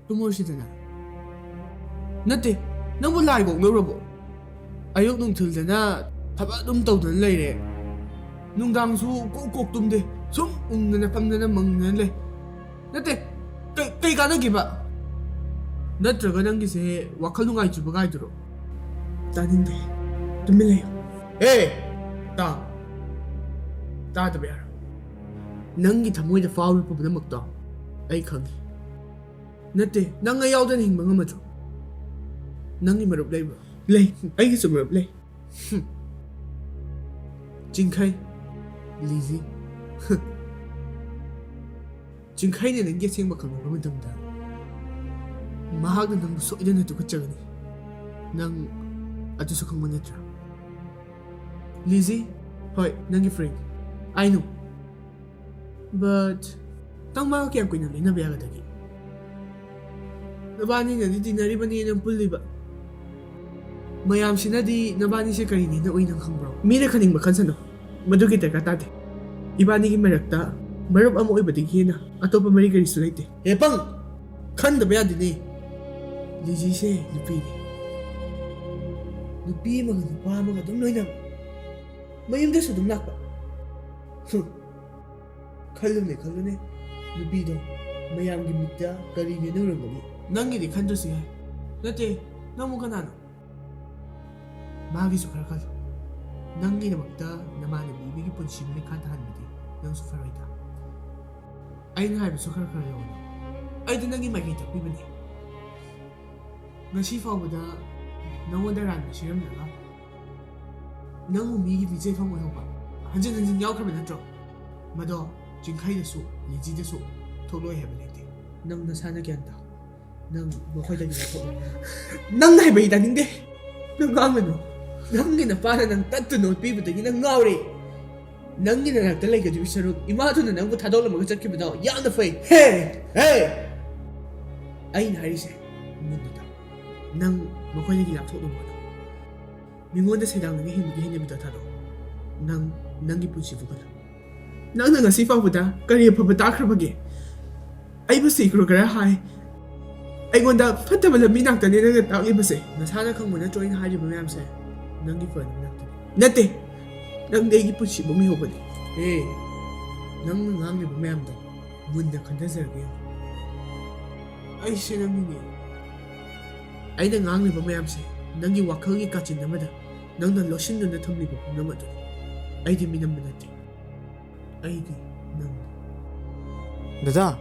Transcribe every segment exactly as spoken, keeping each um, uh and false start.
ꯇꯨꯝꯃꯣꯏꯁꯤꯗꯅ꯫ ꯅꯠꯇꯦ, ꯅꯪꯕꯨ ꯂꯥꯏ ꯀꯣꯛꯅꯧꯔꯕꯣ? ꯑꯌꯨꯛ ꯅꯨꯡꯊꯤꯜꯗꯅ ꯊꯕꯛ ꯑꯗꯨꯝ ꯇꯧꯗꯅ ꯂꯩꯔꯦ, ꯅꯨꯡꯗꯥꯡꯁꯨ ꯀꯣꯛ ꯀꯣꯛ ꯇꯨꯝꯗꯦ, ꯁꯨꯝ ꯎꯪꯗꯅ ꯐꯝꯗꯅ ꯃꯪꯗꯅ ꯂꯩ꯫ ꯅꯠꯇꯦ, ꯀꯩ ꯀꯩ ꯀꯥꯟꯅꯒꯦꯕ? ꯅꯠꯇ꯭ꯔꯒ ꯅꯪꯒꯤꯁꯦ ꯋꯥꯈꯜ ꯅꯨꯡꯉꯥꯏꯇ꯭ꯔꯤꯕ ꯀꯥꯏꯗꯨꯔꯣ? ꯇꯥꯅꯤꯡꯗꯦ, ꯇꯨꯃꯤꯟ ꯂꯩꯌꯨ꯫ ꯑꯦ, ꯇꯥ꯫ ꯇꯥꯗꯕ ꯌꯥꯔꯣꯏ꯫ ꯅꯪꯒꯤ ꯊꯃꯣꯏꯗ ꯐꯥꯎꯔꯤꯕ ꯄꯨꯝꯅꯃꯛꯇꯣ ꯑꯩ ꯈꯪꯉꯤ꯫ ꯅꯠꯇꯦ, ꯅꯪ ꯑꯩ ꯌꯥꯎꯗꯅ ꯍꯤꯡꯕ ꯉꯝꯃꯗ꯭ꯔꯣ? ꯅꯪꯒꯤ ꯃꯔꯨꯞ ꯂꯩꯕ꯭ꯔꯣ? ꯂꯩ, ꯑꯩꯒꯤꯁꯨ ꯃꯔꯨꯞ ꯂꯩ꯫ ꯍꯨꯝ꯫ ꯆꯤꯡꯈꯩ, ꯂꯤꯖꯤ꯫ ꯆꯤꯡꯈꯩꯅ ꯅꯪꯒꯤ ꯑꯁꯦꯡꯕ ꯈꯪꯂꯛꯄ ꯃꯇꯝꯗ ꯃꯍꯥꯛꯅ ꯅꯪꯕꯨ ꯁꯣꯏꯗꯅ ꯇꯨꯀꯠꯆꯒꯅꯤ꯫ ꯅꯪ ꯑꯗꯨꯁꯨ ꯈꯪꯕ ꯅꯠꯇ꯭ꯔꯥ? ꯂꯤꯖꯤ, ꯍꯣꯏ, ꯅꯪꯒꯤ friend꯫ I know꯫ But ꯅꯪ ꯃꯥꯒ ꯀꯌꯥꯝ ꯀꯨꯏꯅ ꯂꯣꯏꯅꯕ ꯌꯥꯒꯗꯒꯦ? ꯅꯕꯥꯅꯤꯅꯗꯤ ꯇꯤꯟꯅꯔꯤꯕꯅꯦꯅ ꯄꯨꯜꯂꯤꯕ꯫ ꯃꯌꯥꯝꯁꯤꯅꯗꯤ ꯅꯕꯥꯅꯤꯁꯦ ꯀꯔꯤꯅꯦꯅ ꯎꯏ, ꯅꯪ ꯈꯪꯕ꯭ꯔꯣ? ꯃꯤꯅ ꯈꯟꯅꯤꯡꯕ ꯈꯟꯁꯅꯨ, ꯃꯗꯨꯒꯤ ꯗꯔꯀꯥꯔ ꯇꯥꯗꯦ꯫ ꯏꯕꯥꯅꯤꯒꯤ ꯃꯔꯛꯇ ꯃꯔꯨꯞ ꯑꯃ ꯑꯣꯏꯕꯗꯒꯤ ꯍꯦꯟꯅ ꯑꯇꯣꯞꯄ ꯃꯔꯤ ꯀꯔꯤꯁꯨ ꯂꯩꯇꯦ꯫ ꯍꯦ ꯄꯪ! ꯈꯟꯗꯕ ꯌꯥꯗꯦꯅꯦ꯫ ꯂꯤꯖꯤꯁꯦ ꯅꯨꯄꯤꯅꯦ꯫ ꯅꯨꯄꯤ ꯑꯃꯒ ꯅꯨꯄꯥ ꯑꯃꯒ ꯑꯗꯨꯝ ꯂꯣꯏꯅꯕ, ꯃꯌꯨꯝꯗꯁꯨ ꯑꯗꯨꯝ ꯂꯥꯛꯄ꯫ ꯍꯨꯝ꯫ ꯈꯜꯂꯨꯅꯦ, ꯈꯜꯂꯨꯅꯦ, ꯅꯨꯄꯤꯗꯣ ꯃꯌꯥꯝꯒꯤ ꯃꯤꯠꯇ ꯀꯔꯤꯅꯦꯅ ꯎꯔꯝꯒꯅꯤ? ꯅꯪꯒꯤꯗꯤ ꯈꯟꯗ꯭ꯔꯁꯨ ꯌꯥꯏ꯫ ꯅꯠꯇꯦ, ꯅꯪꯕꯨ ꯀꯅꯥꯅꯣ? ꯃꯥꯒꯤꯁꯨ ꯈꯔ ꯈꯜꯂꯨ꯫ ꯅꯪꯒꯤꯗꯃꯛꯇ ꯅꯃꯥꯟꯅꯕꯤ ꯑꯃꯒꯤ ꯄꯨꯟꯁꯤ ꯃꯩꯈꯥ ꯊꯥꯍꯟꯕꯗꯤ ꯅꯪꯁꯨ ꯐꯔꯣꯏꯗ꯫ ꯑꯩꯅ ꯍꯥꯏꯕꯁꯨ ꯈꯔ ꯈꯔ ꯂꯧꯅ꯫ ꯑꯩꯗꯤ ꯅꯪꯒꯤ ꯃꯥꯏꯀꯩ ꯇꯛꯄꯤꯕꯅꯦ꯫ ꯉꯁꯤ ꯐꯥꯎꯕꯗ ꯅꯉꯣꯟꯗ ꯑꯔꯥꯟꯕ ꯁꯤꯔꯝꯂꯒ ꯅꯪꯕꯨ ꯃꯤꯒꯤ ꯃꯤꯆꯩꯐꯝ ꯑꯣꯏꯍꯧꯕ ꯍꯟꯖꯤꯟ ꯍꯟꯖꯤꯟ ꯌꯥꯎꯈ꯭ꯔꯕ ꯅꯠꯇ꯭ꯔꯣ? ꯃꯗꯣ ꯆꯤꯡꯈꯩꯗꯁꯨ, ꯂꯤꯖꯤꯗꯁꯨ ꯊꯣꯛꯂꯣꯏ ꯍꯥꯏꯕ ꯂꯩꯇꯦ꯫ ꯅꯪ ꯅꯁꯥꯅ ꯒ꯭ꯌꯥꯟ ꯇꯥꯎ꯫ ꯅꯪ ꯃꯈꯣꯏꯗꯒꯤ ꯂꯥꯞꯊꯣꯛꯅꯕ ꯍꯣꯠꯅꯧ꯫ ꯅꯪ ꯍꯥꯏꯕ ꯑꯩ ꯇꯥꯅꯤꯡꯗꯦ꯫ ꯅꯪ ꯉꯥꯡꯒꯅꯨ꯫ ꯅꯪꯒꯤ ꯅꯄꯥꯅ ꯅꯪ ꯇꯠꯇꯨꯅ ꯑꯣꯠꯄꯤꯕꯗꯒꯤ ꯅꯪ ꯉꯥꯎꯔꯦ꯫ ꯅꯪꯒꯤ ꯅꯅꯥꯛꯇ ꯂꯩꯒꯗꯣꯏ ꯁꯔꯨꯛ ꯏꯃꯥꯗꯨꯅ ꯅꯪꯕꯨ ꯊꯥꯗꯣꯛꯂꯝꯃꯒ ꯆꯠꯈꯤꯕꯗꯣ ꯌꯥꯝꯅ ꯐꯩ꯫ ꯍꯦ! ꯍꯦ! ꯑꯩꯅ ꯍꯥꯏꯔꯤꯁꯦ ꯃꯨꯟꯅ ꯇꯥꯎ꯫ ꯅꯪ ꯃꯈꯣꯏꯗꯒꯤ ꯂꯥꯞꯊꯣꯛꯅꯕ ꯍꯣꯠꯅꯧ꯫ ꯃꯤꯉꯣꯟꯗ ꯁꯩꯗꯥꯡꯂꯒ ꯍꯤꯡꯕꯒꯤ ꯍꯩꯅꯕꯤꯗꯣ ꯊꯥꯗꯣꯛꯑꯣ꯫ ꯅꯪ ꯅꯪꯒꯤ ꯄꯨꯟꯁꯤꯕꯨ ꯈꯜꯂꯨ꯫ ꯅꯪꯅ ꯉꯁꯤ ꯐꯥꯎꯕꯗ ꯀꯔꯤ ꯑꯐꯕ ꯇꯥꯈ꯭ꯔꯕꯒꯦ? ꯑꯩꯕꯨ ꯁꯤꯈ꯭ꯔꯣ ꯈꯔ ꯍꯥꯏ꯫ ꯑꯩꯉꯣꯟꯗ ꯐꯠꯇꯕ ꯂꯝꯕꯤ ꯉꯥꯛꯇꯅꯦ ꯅꯪꯅ ꯇꯥꯛꯂꯤꯕꯁꯦ꯫ ꯅꯁꯥꯅ ꯈꯪꯕ ꯅꯠꯇ꯭ꯔꯣ ꯑꯩꯅ ꯍꯥꯏꯔꯤꯕ ꯃꯌꯥꯝꯁꯦ? ꯅꯪꯒꯤ ꯐꯅꯕ ꯉꯥꯛꯇꯅꯦ꯫ ꯅꯠꯇꯦ, ꯅꯪꯗꯤ ꯑꯩꯒꯤ ꯄꯨꯟꯁꯤꯕꯨ ꯃꯤꯍꯧꯕꯅꯦ꯫ ꯑꯦ, ꯅꯪꯅ ꯉꯥꯡꯂꯤꯕ ꯃꯌꯥꯝꯗꯣ ꯃꯨꯟꯅ ꯈꯟꯊꯖꯔꯒꯦ ꯌꯦꯡꯉꯨ꯫ ꯑꯩꯁꯦ ꯅꯪꯒꯤꯅꯦ꯫ ꯑꯩꯅ ꯉꯥꯡꯂꯤꯕ ꯃꯌꯥꯝꯁꯦ ꯅꯪꯒꯤ ꯋꯥꯈꯜꯒꯤ ꯀꯥꯆꯤꯟ ꯑꯃꯗ ꯅꯪꯅ ꯂꯣꯠꯁꯤꯟꯗꯨꯅ ꯊꯝꯂꯤꯕ ꯄꯨꯝꯅꯃꯛ ꯑꯗꯨꯅꯤ꯫ ꯑꯩꯗꯤ ꯃꯤꯅꯝꯕ ꯅꯠꯇꯦ꯫ ꯑꯩꯗꯤ ꯅꯪꯅꯤ꯫ ꯗꯗꯥ!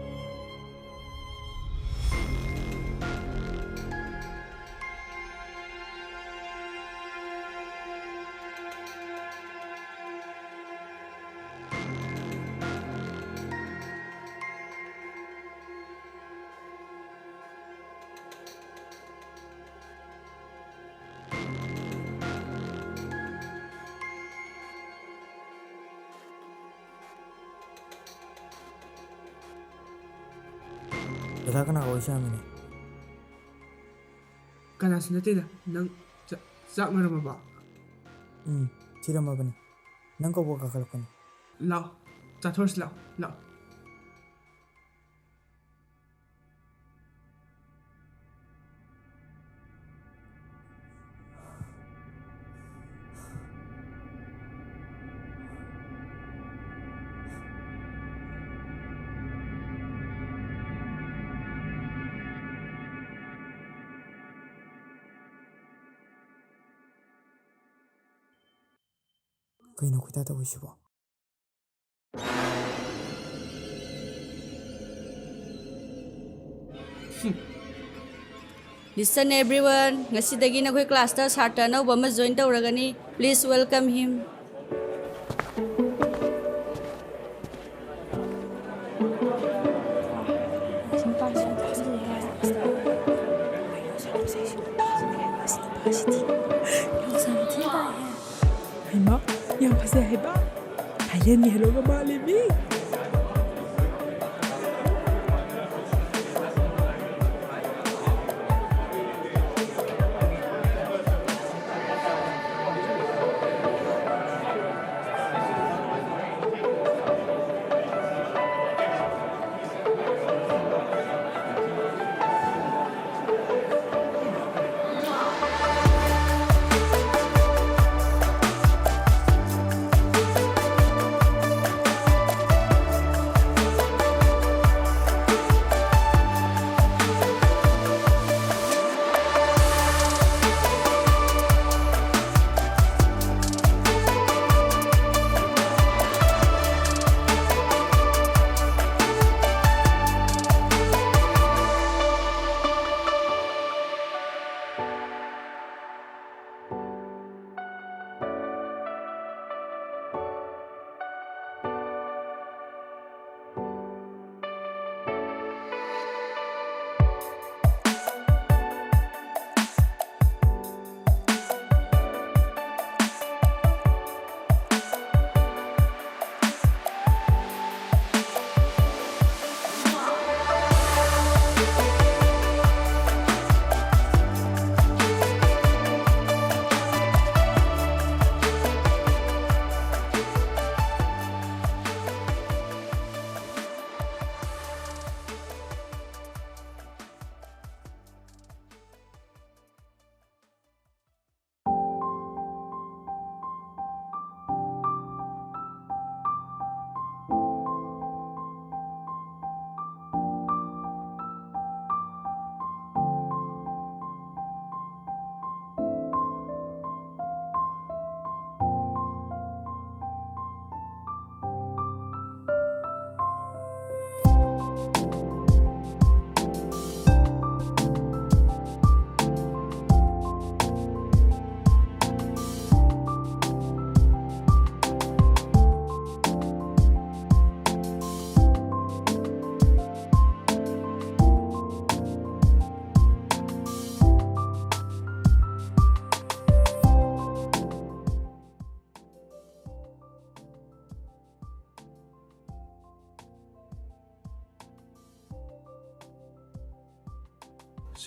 ꯗꯗꯥ, ꯀꯅꯥꯒ ꯋꯥꯔꯤ ꯁꯥꯔꯝꯃꯤꯅꯣ? ꯀꯅꯥꯁꯨ ꯅꯠꯇꯦꯗ꯫ ꯅꯪ ꯆꯥ-, ꯆꯥꯛ ꯂꯣꯏꯔꯝꯃꯕꯣ? ꯎꯝ, ꯊꯤꯔꯝꯃꯕꯅꯤ꯫ ꯅꯪ ꯀꯧꯕ ꯀꯥꯈꯠꯂꯛꯄꯅꯤ꯫ ꯂꯥꯛꯑꯣ, ꯆꯥꯊꯣꯛꯑꯁꯤ ꯂꯥꯛꯑꯣ, ꯂꯥꯛꯑꯣ꯫ ꯀꯩꯅꯣ ꯈꯣꯏꯗꯥ ꯇꯧꯔꯤꯁꯤꯕꯣ? Listen everyone, ꯉꯁꯤꯗꯒꯤ ꯅꯈꯣꯏ classꯇ ꯁꯥꯇ꯭ꯔ ꯑꯅꯧꯕ ꯑꯃ join ꯇꯧꯔꯒꯅꯤ꯫ Please welcome him. ꯍꯩꯃꯥ, ꯌꯥꯝ ꯐꯖꯩ ꯍꯥꯏꯕ꯫ ꯊꯥꯏꯂꯦꯟꯒꯤ ꯍꯦꯔꯣꯒ ꯃꯥꯜꯂꯦ ꯃꯤ꯫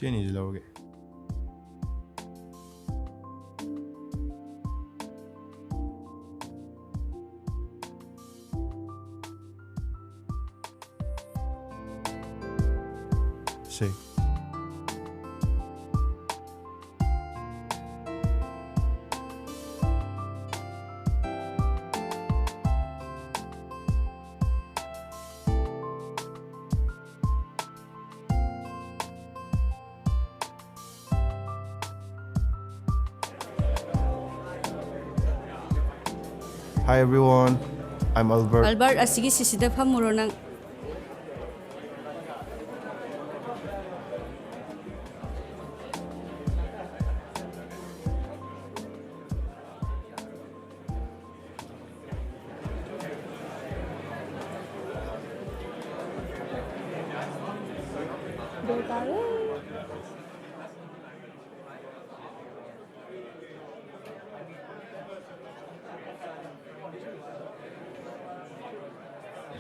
ꯁꯤ ꯑꯅꯤꯁꯤ ꯂꯧꯔꯒꯦ꯫ ꯁꯦ꯫ Hi everyone, I'm Albert. Albert, ꯑꯁꯤꯒꯤ ꯁꯤꯁꯤꯗ ꯐꯝꯃꯨꯔꯣ ꯅꯪ꯫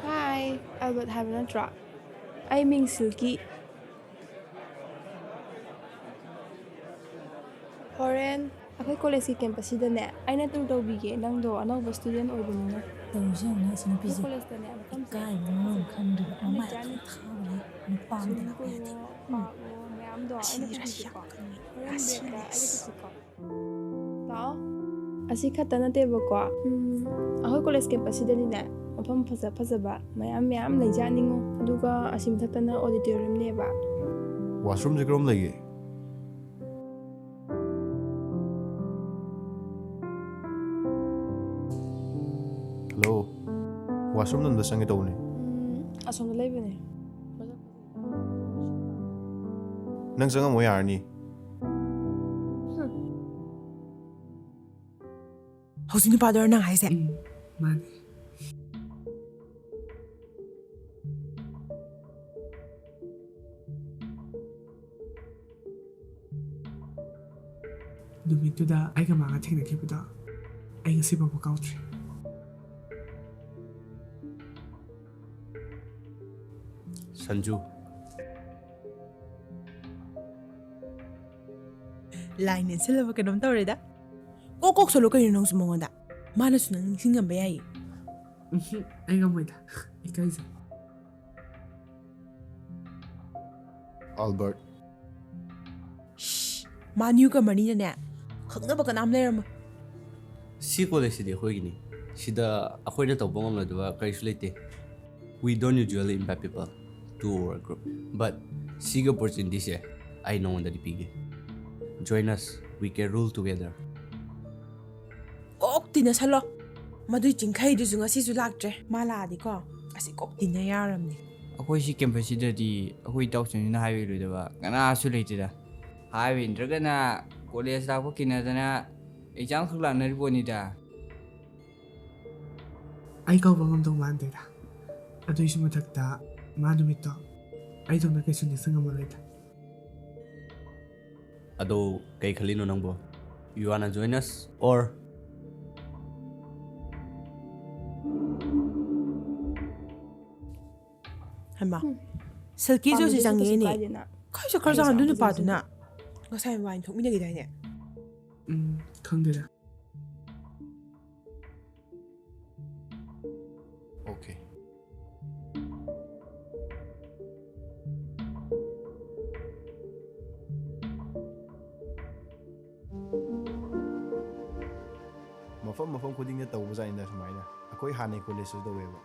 Hi, Albert ꯍꯥꯏꯕ ꯅꯠꯇ꯭ꯔꯣ? ꯑꯩ ꯃꯤꯡ ꯁꯤꯜꯀꯤ꯫ ꯍꯣꯔꯦꯟ ꯑꯩꯈꯣꯏ ꯀꯣꯂꯦꯖꯀꯤ ꯀꯦꯝꯄꯁꯁꯤꯗꯅꯦ ꯑꯩꯅ ꯇꯨꯔ ꯇꯧꯕꯤꯒꯦ, ꯅꯪꯗꯣ ꯑꯅꯧꯕ ꯁ꯭ꯇꯨꯗꯦꯟ ꯑꯣꯏꯕꯅꯤꯅ꯫ ꯇꯧꯔꯤꯁꯦ ꯌꯦꯡꯉꯨꯅꯦ ꯑꯁꯤ ꯅꯨꯄꯤꯁꯦ꯫ ꯑꯩꯈꯣꯏ ꯀꯣꯂꯦꯖꯇꯅꯦ ꯃꯐꯝꯁꯦ ꯏꯀꯥꯏꯕ ꯃꯔꯣꯜ ꯑꯃ ꯈꯪꯗ꯭ꯔꯤꯕ꯫ ꯃꯃꯥꯏ ꯁ꯭ꯋꯤꯃꯤꯡ ꯄꯨꯜꯋꯣ, ꯊꯥꯕꯅꯦ꯫ ꯅꯨꯄꯥ ꯑꯝꯇ ꯁ꯭ꯋꯤꯃꯤꯡ ꯂꯥꯛꯄ ꯌꯥꯗꯦ꯫ ꯄꯨꯜꯋꯣ, ꯄꯥꯔꯛꯋꯣ ꯃꯌꯥꯝꯗꯣ ꯑꯩꯅ ꯔꯥꯁꯤ, ꯔꯥꯁꯤ ꯄꯨꯕꯤꯒꯦꯀꯣ꯫ ꯌꯥꯝ ꯀꯟꯕꯅꯦ꯫ ꯍꯣꯔꯦꯟ ꯔꯥꯁꯤ ꯕ꯭ꯔꯦꯛꯇ ꯂꯩꯁꯤ꯫ ꯑꯩꯒ ꯆꯠꯁꯤꯀꯣ꯫ ꯂꯥꯛꯑꯣ꯫ ꯑꯁꯤ ꯈꯛꯇ ꯅꯠꯇꯦꯕꯀꯣ, ꯎꯝ, ꯑꯩꯈꯣꯏ ꯀꯣꯂꯦꯖ ꯀꯦꯝꯄꯁꯁꯤꯗꯅꯤꯅꯦ ꯃꯐꯝ ꯐꯖ ꯐꯖꯕ ꯃꯌꯥꯝ ꯃꯌꯥꯝ ꯂꯩꯖꯥꯠꯅꯤꯉꯣ꯫ ꯑꯗꯨꯒ ꯑꯁꯤ ꯃꯊꯛꯇꯅ ꯑꯣꯗꯤꯇꯣꯔꯤꯌꯝꯅꯦꯕ꯫ ꯋꯥꯁꯔꯨꯝꯁꯦ ꯀꯔꯣꯝ ꯂꯩꯒꯦ? ꯍꯜꯂꯣ, ꯋꯥꯁꯔꯨꯝꯗ ꯑꯝꯇ ꯆꯪꯒꯦ ꯇꯧꯕꯅꯦ꯫ ꯎꯝ, ꯑꯁꯣꯝꯗ ꯂꯩꯕꯅꯦ꯫ ꯅꯪ ꯆꯪꯉꯝꯃꯣ ꯌꯥꯔꯅꯤ꯫ ꯍꯧꯖꯤꯛ ꯅꯨꯄꯥꯗꯨꯔ ꯅꯪ ꯍꯥꯏꯁꯦ? ꯎꯝ, ꯃꯥꯅꯦ꯫ ꯅꯨꯃꯤꯠꯇꯨꯗ ꯑꯩꯒ ꯃꯥꯒ ꯊꯦꯡꯅꯈꯤꯕꯗꯣ ꯑꯩ ꯉꯁꯤ ꯐꯥꯎꯕ ꯀꯥꯎꯗ꯭ꯔꯤ꯫ ꯁꯟꯖꯨ꯫ ꯂꯥꯏ ꯅꯦꯠꯁꯜꯂꯕ ꯀꯩꯅꯣꯝ ꯇꯧꯔꯦꯗ꯫ ꯀꯣꯛ ꯀꯣꯛ ꯁꯣꯜꯂꯣ ꯀꯩꯅꯣ ꯅꯪꯁꯨ ꯃꯉꯣꯟꯗ꯫ ꯃꯥꯅꯁꯨ ꯅꯪ ꯅꯤꯡꯁꯤꯡꯉꯝꯕ ꯌꯥꯏꯌꯦ꯫ ꯎꯝꯍꯨꯝ, ꯑꯩ ꯉꯝꯃꯣꯏꯗ꯫ ꯏꯀꯥꯏꯖꯩ꯫ Albert. ꯃꯥ ꯅ꯭ꯌꯨ ꯀꯃꯔꯅꯤꯅꯅꯦ, ꯈꯪꯅꯕ ꯀꯅꯥꯝ ꯂꯩꯔꯝꯃꯣꯏ꯫ ꯁꯤ ꯀꯣꯂꯦꯖꯁꯤꯗꯤ ꯑꯩꯈꯣꯏꯒꯤꯅꯤ꯫ ꯁꯤꯗ ꯑꯩꯈꯣꯏꯅ ꯇꯧꯕ ꯉꯝꯂꯣꯏꯗꯕ ꯀꯔꯤꯁꯨ ꯂꯩꯇꯦ꯫ We don't usually invite people to our group, but ꯁꯤꯒꯤ ꯑꯣꯄꯣꯔꯆꯨꯅꯤꯇꯤꯁꯦ ꯑꯩ ꯅꯉꯣꯟꯗꯗꯤ ꯄꯤꯒꯦ꯫ Join us, we can rule together. ꯀꯣꯛ ꯇꯤꯟꯅꯁꯜꯂꯣ꯫ ꯃꯗꯨꯏ ꯆꯤꯡꯈꯩꯗꯨꯁꯨ ꯉꯁꯤꯁꯨ ꯂꯥꯛꯇ꯭ꯔꯦ꯫ ꯃꯥ ꯂꯥꯛꯑꯗꯤꯀꯣ, ꯑꯁꯤ ꯀꯣꯛ ꯇꯤꯟꯅ ꯌꯥꯔꯝꯅꯤ꯫ ꯑꯩꯈꯣꯏ ꯁꯤ ꯀꯦꯝꯄꯁꯁꯤꯗꯗꯤ ꯑꯩꯈꯣꯏ ꯏꯇꯥꯎꯁꯤꯡꯁꯤꯅ ꯍꯥꯏꯕ ꯏꯜꯂꯣꯏꯗꯕ ꯀꯅꯥꯁꯨ ꯂꯩꯇꯦꯗ꯫ ꯍꯥꯏꯕ ꯏꯟꯗ꯭ꯔꯒꯅ ꯀꯣꯂꯦꯖ ꯂꯥꯛꯄ ꯀꯤꯅꯗꯅ ꯑꯦꯛꯖꯥꯝ ꯈꯛ ꯂꯥꯛꯅꯔꯤ ꯄꯣꯠꯅꯤꯗ꯫ ꯑꯩ ꯀꯥꯎꯕ ꯉꯝꯗꯧ ꯃꯥꯟꯗꯦꯗ꯫ ꯑꯗꯨꯏꯁꯨ ꯃꯊꯛꯇ ꯃꯥ ꯅꯨꯃꯤꯠꯇꯣ ꯑꯩꯗꯧꯅ ꯀꯩꯁꯨ ꯅꯤꯡꯁꯤꯡꯉꯝꯃꯔꯣꯏꯗ꯫ ꯑꯗꯣ ꯀꯩ ꯈꯜꯂꯤꯅꯣ ꯅꯪꯕꯣ? You wanna join us or? ꯍꯩꯃꯥ, ꯁꯤꯜꯀꯤꯁꯨ ꯍꯧꯖꯤꯛ ꯆꯪꯉꯛꯑꯦꯅꯦ꯫ ꯈꯔ ꯆꯠꯈ꯭ꯔꯖꯥꯠꯅꯣ ꯑꯗꯨ ꯅꯨꯄꯥꯗꯨꯅ? ꯉꯁꯥꯏ ꯃꯕꯥꯅꯤ ꯊꯣꯛꯃꯤꯟꯅꯈꯤꯗꯥꯏꯅꯦ? ꯎꯝ, ꯈꯪꯗꯦꯗ꯫ Okay. ꯃꯐꯝ ꯃꯐꯝ ꯈꯨꯗꯤꯡꯗ ꯇꯧꯕꯖꯥꯠꯅꯤꯗ ꯁꯨꯃꯥꯏꯅ꯫ ꯑꯩꯈꯣꯏ ꯍꯥꯟꯅꯩ ꯀꯣꯂꯦꯖꯇꯁꯨ ꯇꯧꯋꯦꯕ꯫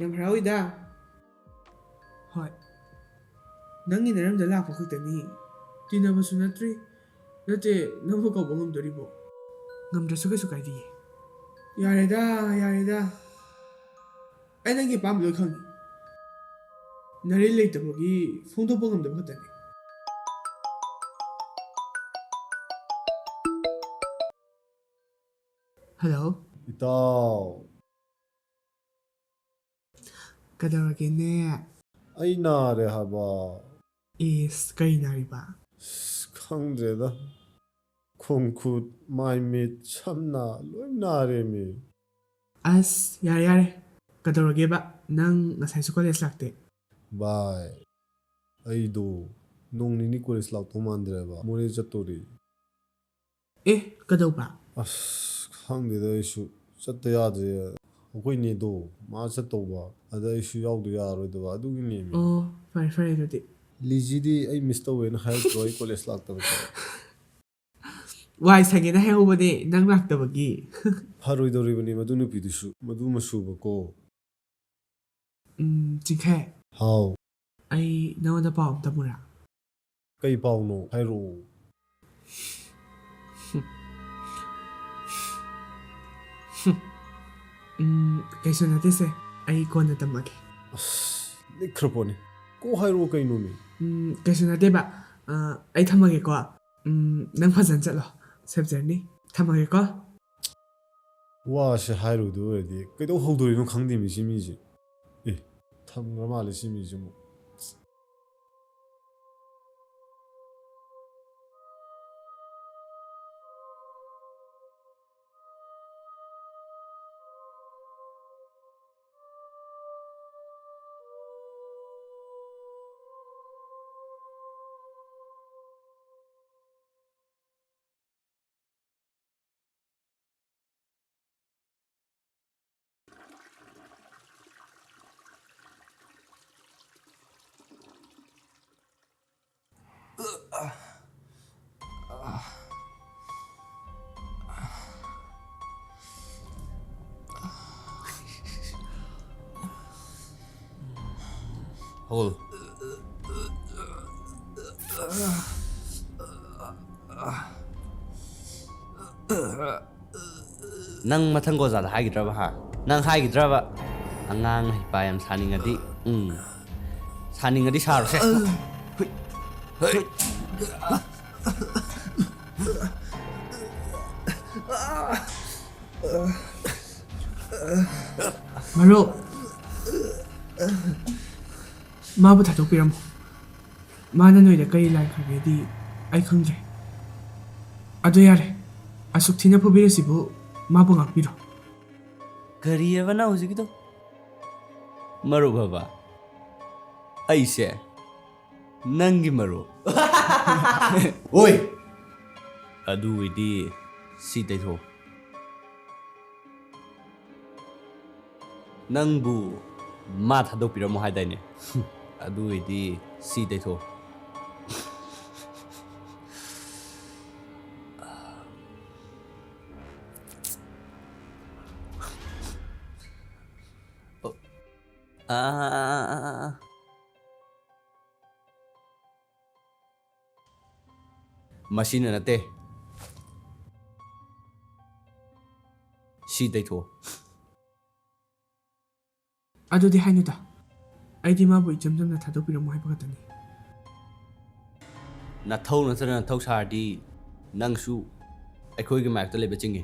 ꯌꯥꯝ ꯍꯔꯥꯎꯏꯗ꯫ ꯍꯣꯏ꯫ ꯅꯪꯒꯤ ꯅꯔꯝꯗ ꯂꯥꯛꯄ ꯈꯛꯇꯅꯤ꯫ ꯇꯤꯟꯅꯕꯁꯨ ꯅꯠꯇ꯭ꯔꯤ꯫ ꯅꯠꯇꯦ, ꯅꯪꯕꯨ ꯀꯧꯕ ꯉꯝꯗꯣꯔꯤꯕꯣ? ꯉꯝꯗ꯭ꯔꯁꯨ ꯀꯩꯁꯨ ꯀꯥꯏꯗꯤꯌꯦ꯫ ꯌꯥꯔꯦꯗ, ꯌꯥꯔꯦꯗ꯫ ꯑꯩ ꯅꯪꯒꯤ ꯑꯄꯥꯝꯕ ꯂꯣꯏ ꯈꯪꯉꯤ꯫ ꯅꯔꯩ ꯂꯩꯇꯕꯒꯤ ꯐꯣꯡꯗꯣꯛꯄ ꯉꯝꯗꯕ ꯈꯛꯇꯅꯤ꯫ ꯍꯜꯂꯣ꯫ ꯏꯇꯥꯎ꯫ ꯀꯩꯗꯧꯔꯒꯦꯅꯦ? ꯑꯩ ꯅꯥꯔꯦ ꯍꯥꯏꯕ꯫ ꯏꯁ, ꯀꯩ ꯅꯥꯔꯤꯕ? ꯑꯁ, ꯈꯪꯗ꯭ꯔꯦꯗ꯫ ꯈꯣꯡ ꯈꯨꯠ, ꯃꯥꯏ ꯃꯤꯠ, ꯁꯝ ꯅꯥ ꯂꯣꯏ ꯅꯥꯔꯦꯃꯤ꯫ ꯑꯁ, ꯌꯥꯔꯦ, ꯌꯥꯔꯦ꯫ ꯀꯩꯗꯧꯔꯒꯦꯕ? ꯅꯪ ꯉꯁꯥꯏꯁꯨ ꯀꯣꯂꯦꯖ ꯂꯥꯛꯇꯦ꯫ ꯚꯥꯏ, ꯑꯩꯗꯣ ꯅꯣꯡ ꯅꯤꯅꯤ ꯀꯣꯂꯦꯖ ꯂꯥꯛꯇꯧ ꯃꯥꯟꯗ꯭ꯔꯦꯕ꯫ ꯃꯣꯔꯦ ꯆꯠꯇꯣꯔꯤ꯫ ꯑꯦ, ꯀꯩꯗꯧꯕ? ꯑꯁ, ꯈꯪꯗꯦꯗ ꯑꯩꯁꯨ꯫ ꯆꯠꯇ ꯌꯥꯗ꯭ꯔꯦ꯫ ꯑꯩꯈꯣꯏ ꯅꯦꯗꯣ, ꯃꯥ ꯆꯠꯇꯧꯕ꯫ ꯑꯗ ꯑꯩꯁꯨ ꯌꯥꯎꯗ ꯌꯥꯔꯣꯏꯗꯕ꯫ ꯑꯗꯨꯒꯤꯅꯦꯃꯤ꯫ ꯑꯣ, ꯐꯔꯦ, ꯐꯔꯦ ꯑꯗꯨꯗꯤ꯫ ꯂꯤꯖꯤꯗꯤ ꯑꯩ ꯃꯤꯁ ꯇꯧꯋꯦꯅ ꯍꯥꯏꯔꯛꯇ꯭ꯔꯣ ꯑꯩ ꯀꯣꯂꯦꯖ ꯂꯥꯛꯇꯕꯁꯦ? ꯋꯥꯏ ꯁꯪꯉꯦꯅ ꯍꯥꯏꯍꯧꯕꯅꯦ, ꯅꯪ ꯂꯥꯛꯇꯕꯒꯤ꯫ ꯐꯔꯣꯏꯗꯧꯔꯤꯕꯅꯤ ꯃꯗꯨ ꯅꯨꯄꯤꯗꯨꯁꯨ, ꯃꯗꯨ ꯃꯁꯨꯕꯀꯣ꯫ ꯎꯝ, ꯆꯤꯡꯈꯩ꯫ ꯍꯥꯎ꯫ ꯑꯩ ꯅꯉꯣꯟꯗ ꯄꯥꯎ ꯑꯃ ꯇꯝꯃꯨꯔꯥ? ꯀꯩ ꯄꯥꯎꯅꯣ? ꯍꯥꯏꯔꯛꯑꯣ꯫ ꯎꯝ, ꯀꯩꯁꯨ ꯅꯠꯇꯦꯁꯦ꯫ ꯑꯩ ꯀꯣꯟꯅ ꯇꯝꯃꯒꯦ꯫ ꯑꯁ, ꯂꯤꯛꯈ꯭ꯔ ꯄꯣꯠꯅꯤ꯫ ꯀꯣꯛ ꯍꯥꯏꯔꯛꯑꯣ ꯀꯩꯅꯣꯃꯤ? ꯎꯝ, ꯀꯩꯁꯨ ꯅꯠꯇꯦꯕ꯫ ꯑ, ꯑꯩ ꯊꯝꯃꯒꯦꯀꯣ꯫ ꯎꯝ, ꯅꯪ ꯐꯖꯅ ꯆꯠꯂꯣ꯫ Safe journey꯫ ꯊꯝꯃꯒꯦꯀꯣ꯫ ꯋꯥꯁꯦ ꯍꯥꯏꯔꯨꯗꯣꯏ ꯑꯣꯏꯔꯗꯤ ꯀꯩꯗꯧ ꯍꯧꯗꯣꯔꯤꯅꯣ ꯈꯪꯗꯦꯃꯤ ꯁꯤ ꯃꯤꯁꯦ꯫ ꯑꯦ, ꯊꯝꯈ꯭ꯔ ꯃꯥꯜꯂꯦ ꯁꯤ ꯃꯤꯁꯦ ꯑꯃꯨꯛ꯫ ꯍꯧꯒꯠꯂꯣ꯫ ꯅꯪ ꯃꯊꯪ ꯑꯣꯖꯥꯗ ꯍꯥꯏꯈꯤꯗ꯭ꯔꯕ, ꯍꯥ? ꯅꯪ ꯍꯥꯏꯈꯤꯗ꯭ꯔꯕ? ꯑꯉꯥꯡ ꯍꯩꯄꯥ ꯌꯥꯝ ꯁꯥꯅꯤꯡꯉꯗꯤ, ꯎꯝ, ꯁꯥꯅꯤꯡꯉꯗꯤ ꯁꯥꯔꯣꯁꯦ꯫ ꯍꯨꯏ꯫ ꯍꯨꯏ꯫ ꯃꯔꯨꯞ, ꯃꯥꯕꯨ ꯊꯥꯗꯣꯛꯄꯤꯔꯝꯃꯣ꯫ ꯃꯥꯅ ꯅꯣꯏꯗ ꯀꯔꯤ ꯂꯥꯟꯈ꯭ꯔꯒꯦꯗꯤ ꯑꯩ ꯈꯪꯗ꯭ꯔꯦ꯫ ꯑꯗꯨ ꯌꯥꯔꯦ, ꯑꯁꯨꯛ ꯊꯤꯅ ꯐꯨꯕꯤꯔꯤꯁꯤꯕꯨ ꯃꯥꯕꯨ ꯉꯥꯛꯄꯤꯔꯣ꯫ ꯀꯔꯤꯑꯕ ꯅꯪ ꯍꯧꯖꯤꯛꯀꯤꯗꯣ? ꯃꯔꯨꯞ ꯍꯥꯏꯕ? ꯑꯩꯁꯦ ꯅꯪꯒꯤ ꯃꯔꯨꯞ? ꯑꯣꯏ! ꯑꯗꯨ ꯑꯣꯏꯗꯤ ꯁꯤ ꯇꯩꯊꯣꯛꯑꯣ꯫ ꯅꯪꯕꯨ ꯃꯥ ꯊꯥꯗꯣꯛꯄꯤꯔꯝꯃꯣ ꯍꯥꯏꯗꯥꯏꯅꯦ? ꯑꯗꯨ ꯑꯣꯏꯗꯤ ꯁꯤ ꯇꯩꯊꯣꯛꯑꯣ꯫ ꯑꯥ꯫ ꯃꯁꯤꯅ ꯅꯠꯇꯦ꯫ ꯁꯤ ꯇꯩꯊꯣꯛꯑꯣ꯫ ꯑꯗꯨꯗꯤ ꯍꯥꯏꯅꯨꯗ꯫ ꯑꯩꯗꯤ ꯃꯥꯕꯨ ꯏꯆꯝ ꯆꯝꯅ ꯊꯥꯗꯣꯛꯄꯤꯔꯝꯃꯣ ꯍꯥꯏꯕ ꯈꯛꯇꯅꯤ꯫ ꯅꯊꯧ ꯅꯠꯇ꯭ꯔꯒ ꯅꯊꯧ ꯁꯥꯔꯗꯤ ꯅꯪꯁꯨ ꯑꯩꯈꯣꯏꯒꯤ ꯃꯥꯌꯣꯛꯇ ꯂꯩꯕ ꯆꯤꯡꯏ꯫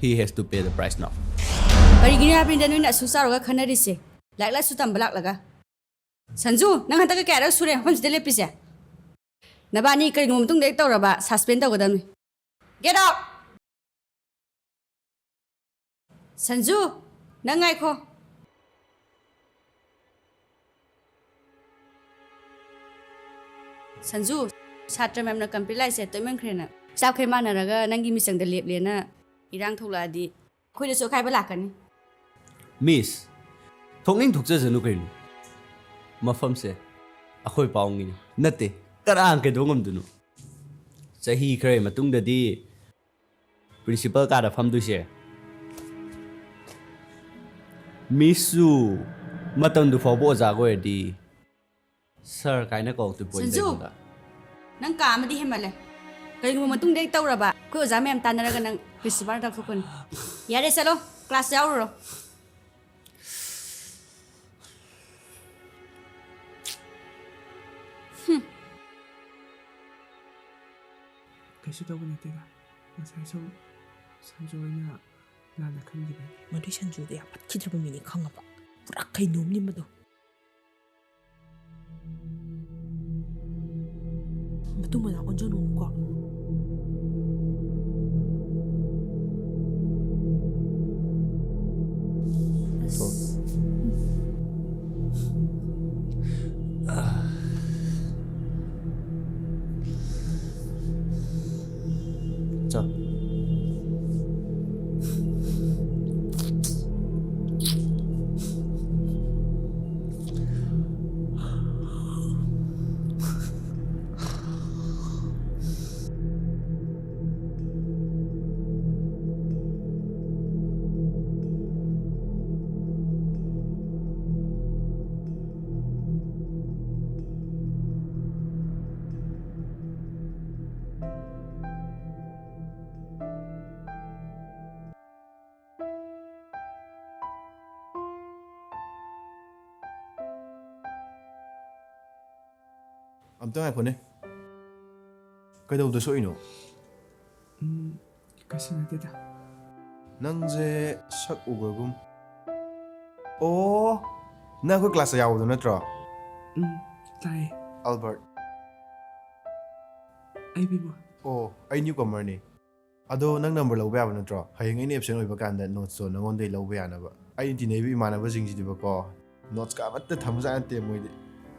He has to pay the price now. ꯀꯔꯤꯒꯤꯅꯣ ꯍꯥꯏꯕꯅꯤꯗ ꯅꯣꯏꯅ ꯑꯁꯨꯛ ꯆꯥꯎꯔꯒ ꯈꯟꯅꯔꯤꯁꯦ? ꯂꯥꯏꯔꯤꯛ ꯂꯥꯏꯁꯨ ꯇꯝꯕ ꯂꯥꯛꯂꯒ꯫ ꯁꯟꯖꯨ, ꯅꯪ ꯍꯟꯗꯛꯀ ꯀꯌꯥꯔꯛ ꯁꯨꯔꯦ ꯃꯐꯝꯁꯤꯗ ꯂꯦꯞꯄꯤꯁꯦ? ꯅꯕꯥꯅꯤ ꯀꯔꯤꯒꯨꯝꯕ ꯃꯇꯨꯡꯗ ꯍꯦꯛ ꯇꯧꯔꯕ suspend ꯇꯧꯒꯗꯕꯅꯤ꯫ Get out! ꯁꯟꯖꯨ, ꯅꯪ ꯉꯥꯏꯈꯣ꯫ ꯁꯟꯖꯨ, ꯁꯥꯇ꯭ꯔ ꯃꯌꯥꯝꯅ complain ꯂꯥꯛꯏꯁꯦ ꯇꯣꯏꯃꯟꯈ꯭ꯔꯦꯅ꯫ Staff ꯈꯩ ꯃꯥꯟꯅꯔꯒ ꯅꯪꯒꯤ ꯃꯤꯆꯪꯗ ꯂꯦꯞꯂꯦꯅ ꯏꯔꯥꯡ ꯊꯣꯛꯂꯛꯑꯗꯤ ꯑꯩꯈꯣꯏꯗꯁꯨ ꯑꯀꯥꯏꯕ ꯂꯥꯛꯀꯅꯤ꯫ Miss, ꯊꯣꯛꯅꯤꯡ ꯊꯣꯛꯆꯖꯅꯨ ꯀꯩꯅꯣ꯫ ꯃꯐꯝꯁꯦ ꯑꯩꯈꯣꯏ ꯄꯥꯎꯉꯤꯅꯤ ꯅꯠꯇꯦ, ꯀꯅꯥꯅ ꯀꯩꯗꯧ ꯉꯝꯗꯣꯏꯅꯣ? ꯆꯍꯤ ꯈꯔꯒꯤ ꯃꯇꯨꯡꯗꯗꯤ principal ꯀꯥꯗ ꯐꯝꯗꯣꯏꯁꯦ Miss ꯁꯨ ꯃꯇꯝꯗꯨ ꯐꯥꯎꯕ ꯑꯣꯖꯥꯒ ꯑꯣꯏꯔꯗꯤ ꯁꯥꯔ ꯀꯥꯏꯅ ꯀꯧꯔꯛꯇꯣꯏ ꯄꯣꯠꯅꯤ ꯁꯟꯖꯨ! ꯀꯩꯅꯣꯗ꯫ ꯅꯪ ꯀꯥ ꯑꯃꯗꯤ ꯍꯦꯟꯃꯜꯂꯦ꯫ ꯀꯔꯤꯒꯨꯝꯕ ꯃꯇꯨꯡꯗ ꯍꯦꯛ ꯇꯧꯔꯕ, ꯑꯩꯈꯣꯏ ꯑꯣꯖꯥ ꯃꯌꯥꯝ ꯇꯥꯟꯅꯔꯒ ꯅꯪ ꯄ꯭ꯔꯤꯟꯁꯤꯄꯥꯜ ꯇꯥꯛꯊꯣꯛꯀꯅꯤ꯫ ꯌꯥꯔꯦ, ꯆꯠꯂꯣ, ꯀ꯭ꯂꯥꯁ ꯌꯥꯎꯔꯨꯔꯣ꯫ ꯀꯩꯁꯨ ꯇꯧꯕ ꯅꯠꯇꯦꯗ꯫ ꯉꯁꯥꯏ ꯁꯨꯝ ꯁꯟꯖꯨ ꯍꯣꯏꯅ ꯂꯥꯟꯅ ꯈꯟꯈꯤꯕꯅꯤ꯫ ꯃꯗꯨꯏ ꯁꯟꯖꯨꯗꯣ ꯌꯥꯝ ꯐꯠꯈꯤꯗ꯭ꯔꯕ ꯃꯤꯅꯤ, ꯈꯪꯉꯕ? ꯄꯨꯔꯥ ꯀꯩꯅꯣꯝꯅꯤ ꯃꯗꯣ꯫ ꯃꯇꯨꯡ ꯃꯅꯥꯎ ꯑꯣꯟꯁꯤꯜꯂꯨꯅꯨꯀꯣ꯫ ꯑꯝꯇ ꯉꯥꯏꯈꯣꯅꯦ꯫ ꯀꯩꯗꯧꯕꯗ ꯁꯣꯛꯏꯅꯣ? ꯎꯝ, ꯀꯩꯁꯨ ꯅꯠꯇꯦꯗ꯫ ꯅꯪꯁꯦ ꯁꯛ ꯎꯒ꯭ꯔꯒꯨꯝ꯫ ꯑꯣ, ꯅꯪ ꯑꯩꯈꯣꯏ ꯀ꯭ꯂꯥꯁꯇ ꯌꯥꯎꯕꯗꯣ ꯅꯠꯇ꯭ꯔꯣ? ꯎꯝ, ꯇꯥꯏꯌꯦ꯫ ꯑꯜꯕꯔꯠ꯫ ꯑꯩ ꯕꯤꯃꯣꯜ꯫ ꯑꯣ, ꯑꯩ ꯅ꯭ꯌꯨ ꯀꯃꯔꯅꯤ꯫ ꯑꯗꯣ ꯅꯪ ꯅꯝꯕꯔ ꯂꯧꯕ ꯌꯥꯕ ꯅꯠꯇ꯭ꯔꯣ? ꯍꯌꯦꯡ ꯑꯩꯅ ꯑꯦꯞꯁꯦꯟ ꯑꯣꯏꯕ ꯀꯥꯟꯗ ꯅꯣꯠꯁꯇꯣ ꯅꯉꯣꯟꯗꯩ ꯂꯧꯕ ꯌꯥꯅꯕ꯫ ꯑꯩꯅ ꯇꯤꯟꯅꯩꯕ ꯏꯃꯥꯟꯅꯕꯁꯤꯡꯁꯤꯗꯤꯕꯀꯣ, ꯅꯣꯠꯁꯀ ꯑꯃꯠꯇ ꯊꯝꯕꯖꯥꯠ ꯅꯠꯇꯦ ꯃꯣꯏꯗꯤ꯫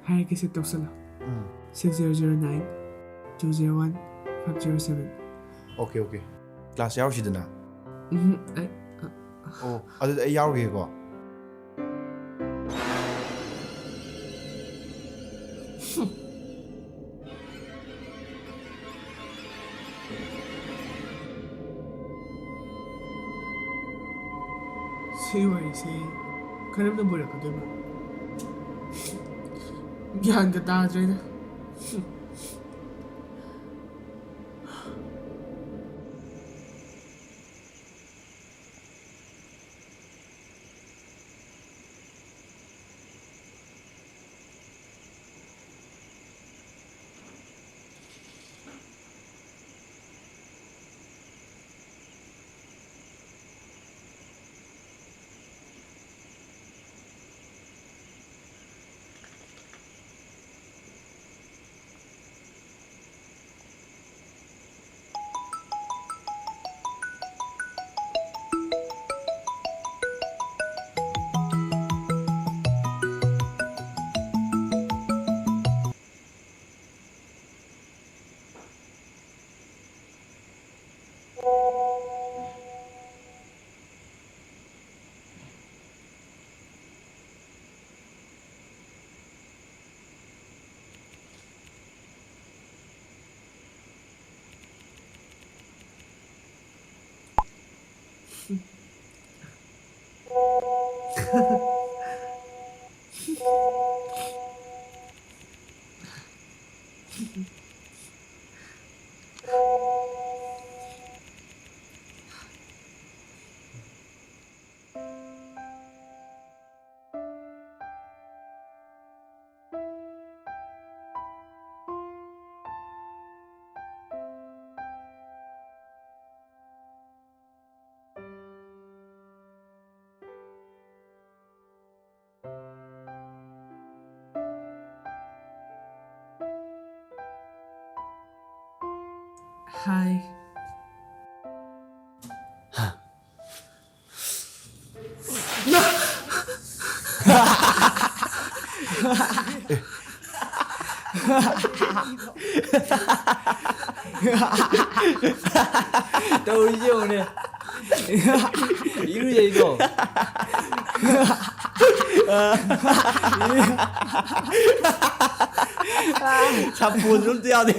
ꯍꯥꯏꯔꯒꯦ, ꯁꯦꯞ ꯇꯧꯁꯜꯂꯣ꯫ ꯎꯝ꯫ Six zero zero nine two zero one five zero seven꯫ Okay, okay. Class ꯌꯥꯎꯔꯨꯁꯤꯗꯅ꯫ ꯎꯝ, ꯑꯩ, ꯑ, ꯑꯣ, ꯑꯗꯨꯗꯤ ꯑꯩ ꯌꯥꯎꯔꯨꯒꯦꯀꯣ꯫ ꯁꯤ ꯋꯥꯔꯤꯁꯤ ꯀꯔꯝꯅ ꯂꯣꯏꯔꯛꯀꯗꯣꯏꯕ? ꯒ꯭ꯌꯥꯟꯒ ꯇꯥꯗ꯭ꯔꯦꯗ꯫ ꯍꯥꯏ꯫ ꯇꯧꯔꯤꯁꯦ ꯌꯦꯡꯉꯨꯅꯦ꯫ ꯏꯔꯨꯖꯩꯗꯣ꯫ ꯁꯥꯄꯣꯟꯁꯨ ꯑꯝꯇ ꯌꯥꯎꯗꯦ꯫